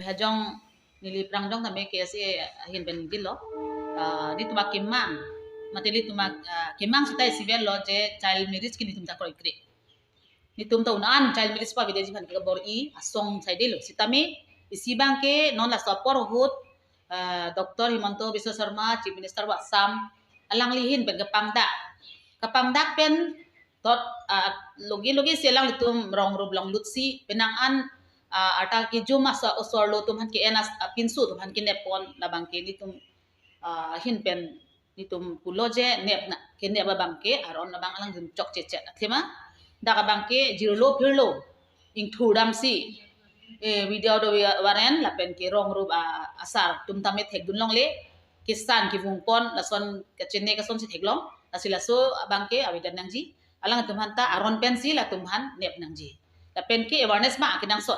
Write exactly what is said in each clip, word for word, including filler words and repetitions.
Hajong neli aphrang jong tame K S A ahin pen dilo. Ah, netum akemang, mate netum ak-, ah, kemang seta isi avelo je child marriage ke netum ta kroikre. Netum ta un-an child marriage pavedetji aphan ke kabor-i asong saidelo. Sitame isi abangke non laso apor ahut, ah, Doctor Himanta Biswa Sarma, Chief Minister of Assam, alangli ahin pen kapangdak. Kapangdak pen tot, ah, logi logi si alanglitum rong rup along lutsi penang an, ah, arta kejum aso osomar atum aphan ke-en as, ah, pinso atum aphan kenep pon labangke netum, ah, ahin pen netum pulo je nep na, kenep abangke aron abang alangtum chokche chet. Athema dak abangke jirlo phirlo ingthur damsi, eh, without a warrant lapen ke rong rup, ah, asar atum tame thekdun longle, kesan kevung pon, lason kachene kasonsi theklong, lasi laso abangke avedet nangji. Alangtum aphan ta aron pensi latum aphan nep nangji. Lapen ke awareness ma akenangsot.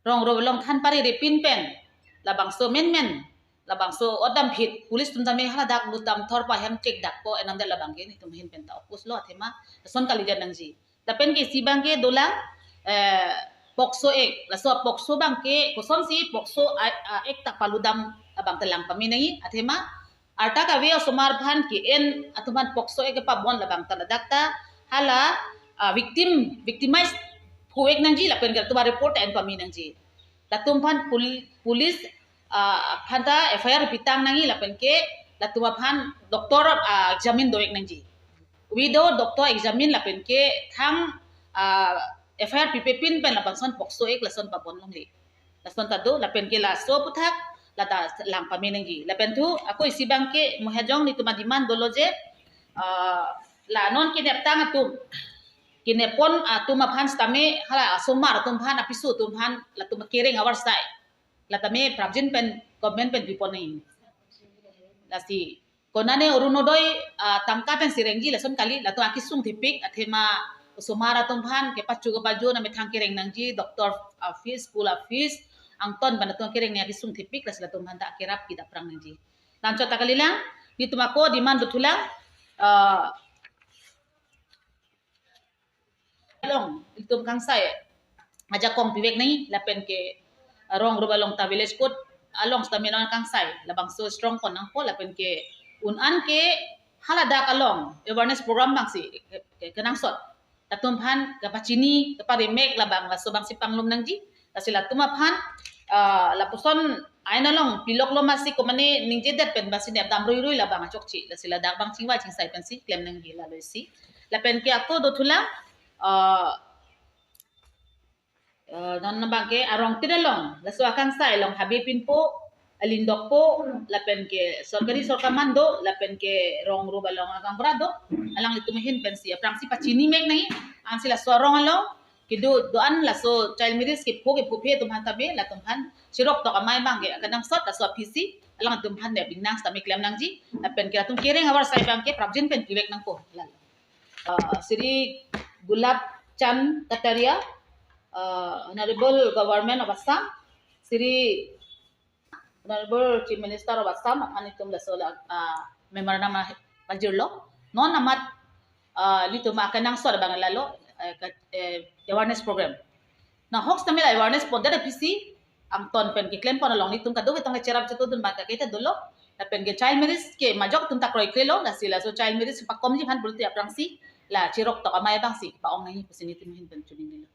Rong rup along than parerepin pen labangso menmen, labangso otdam phit, police atum tame haladak lut damthor pa hem chek dak po enam det labangke netum ahin pen ta oppose lo athema lason kalidet nangji. Lapen ke isi abangke dolang, eh, POCSO Act, laso POCSO abangke kosonsi POCSO a, a, Act ta palutdam abang ta lang pame nangji, athema arta kave osomar aphan ke-en atum aphan POCSO Act kepabon labang ta ladak ta hala, ah, victim, victimize phu-ek nangji lapen ke latum aphan report en pame nangji. Latum aphan pul-, police, ah, aphan ta F I R pitang nangji lapen ke latum aphan doctor, ah, examine do-ek nangji. Without doctor examine lapen ke thang, ah, F I R pipepin pen labangson POCSO Act lason pabon longle. Lason ta do, lapen ke laso aputhak lata lang pame nangji. Lapen thu ako isi abangke mo hajong netum ademand dolo je, ah, la non kenep tang atum, kenep pon atum aphan sitame hala asomar atum aphan, apiso atum aphan latum kereng avarsai, latame prapjin pen government pen pipon nangji. Lasi konane Orunodoi, ah, tangka pensi rengji lason kali, latum akesung thepik, athema osomar atum aphan kepacho kepajo namethang kereng nangji, doctor, ah, fees, school, ah, fees, angton pen latum kereng nangji akesung thepik, lasi latum aphan ta kerap kita prang nangji. Anchot ta kalilang, netum ako demand dothulang, ah, along ilitum kangsai ajakong pivek nangji lapen ke rong rup along ta village court along sitame non kangsai labangso strong pon nangpo lapen ke un-an ke haladak along awareness program abangsi ke, ke, kenangsot. Latum aphan kapachini, kaparemek labang laso abangsi panglum nangji. Lasi latum aphan, ah, lapuson ain along piloklo masi komane ningjedet pen basi nepdam ruirui labang achokche. Lasi ladak abang chingvai chingsai pensi klem nangji lalo isi. Lapen ke ako dothulang, ah, eh, non abangke arong tin along, laso akangsai along habe pinpo, alindokpo, lapen ke sorkari sorkar man do, lapen ke rong rup along agang bra do, alanglitum ahin pensi aphrangsi pachini mek nangji, ansi laso arong along kedo do-an laso child marriage kepho kephuphe atum aphan tame, latum aphan chirok tok amei abangke akenangsot laso aphisi alangtum aphan nep ingnang sitame klem nangji, lapen ke latum kereng avarsai abangke prapjin pen pivek nangpo. Lalo. Uh, Shri Gulab Chand Kataria, uh, Honorable Government of Assam, Shri Honorable Chief Minister of Assam, aphan itum laso la, ah, memorandum ah, pajirlo. Non amat, ah, ilitum akenangsot abang lalo, eh, ka, eh, awareness program. Na hok sitame la awareness pondet aphisi, angton pen keklem pon along ilitum kadokave tong kecherap chetudun abang kake ta dolo. Lapen ke child marriage ke majok atum ta kroikrelo, lasi laso child marriage pakomji aphan pulote aphrangsi, la chirok tok amei abangsi pa-ong nangji pusi nelitum ahin pen choningri lo.